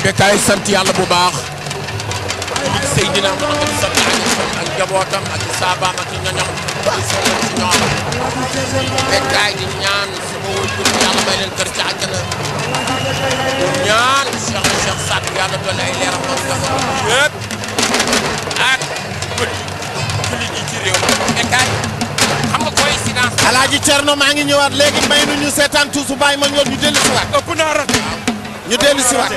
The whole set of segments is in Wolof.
Bécaye sant yàlla bu baax li Seydina Muhammad sallallahu alayhi wa sallam ak njabootam ak saabaam ak ñoñam di sonal ci ñoom Bécaye di ñaan sama wëjur yàlla may leen kër ci àjjana ñaan Cheikh Saad yàlla doole ay leeram moom dafa yëpp ak bët julli ji ci réew mi Bécaye xam nga coïncidence Alaaji Cerno maa ngi ñëwaat léegi may nu ñu seetaan tuusu bàyyi ma ñoon ñu dellu si waat ëpp naa rate ñu dellu si waat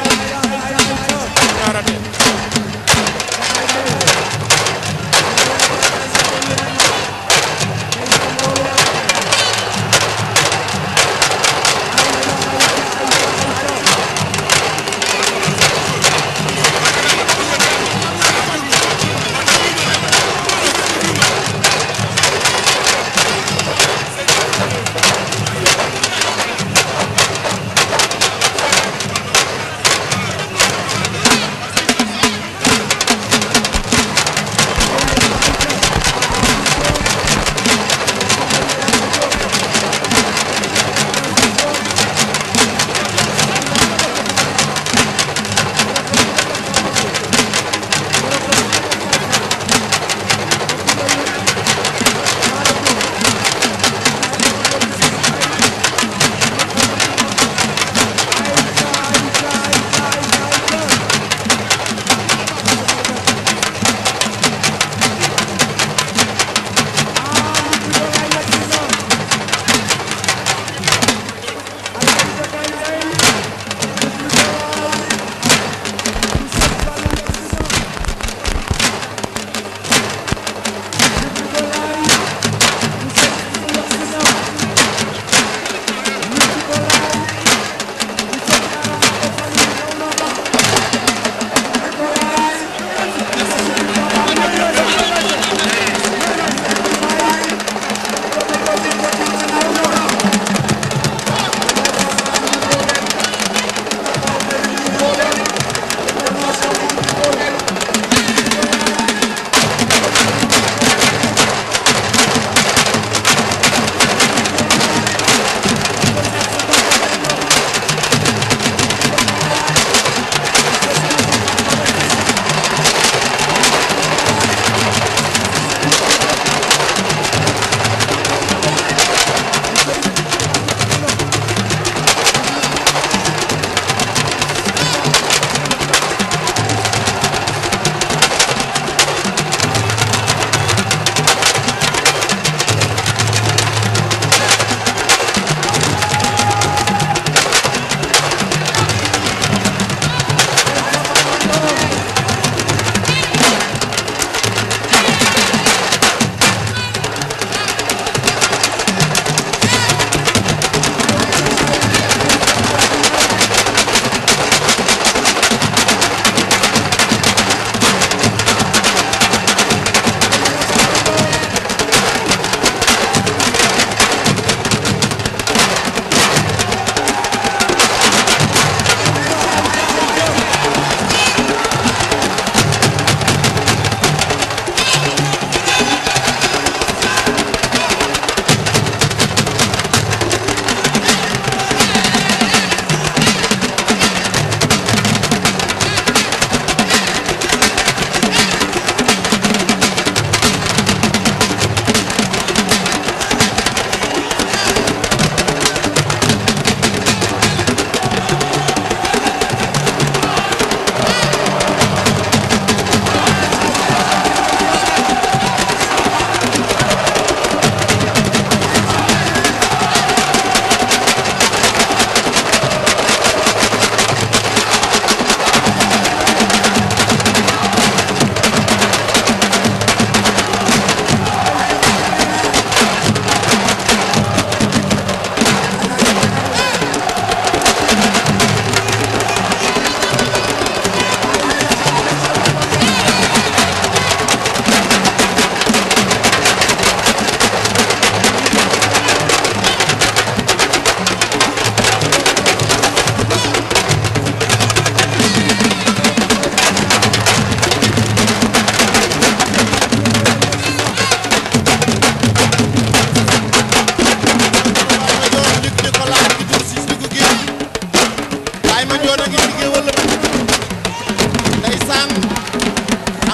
ndeysaan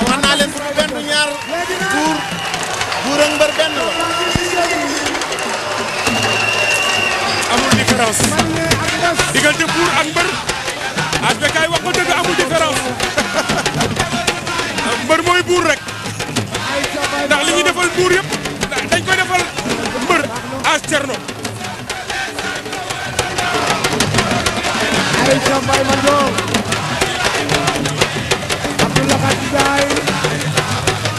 wax naa leen bu benn du ñaar buur ak mbër benn la. amul différence diggante buur ak mbër HBK wax ko dëgg amul différence mbër mooy buur rek ndax li ñuy defal buur yëpp dañ koy defal mbër as Cerno.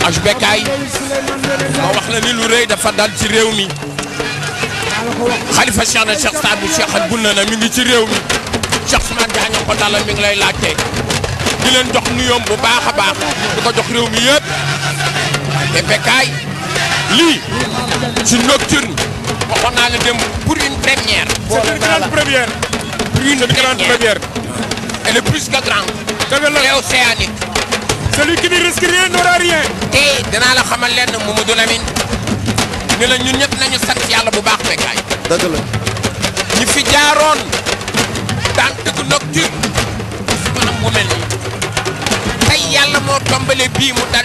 HBK ma wax la ni lu rëy dafa dal ci réew mi Khalifa Cheikh na Cheikh Saad bu Cheikh ak Bunna na mi ngi ci réew mi Cheikh Ousmane Diagne ko dalal mi ngi lay laajte di leen jox nuyoom bu baax a baax di ko jox réew mi yëpp te Bécaye lii ci nocturne waxoon naa la dem pour une première. C'est une grande première. Pour une grande première. Elle est plus que grande. Et océanique. Celui qui ne risque rien n'aura rien. te dinaa la xamal lenn Mamadou Lamine ni la ñun ñëpp nañu sant yàlla bu baax Bécaye. dëgg la. ñi fi jaaroon daan tëgg nocturne su ma am mu mel nii tey yàlla moo tombale bii mu dal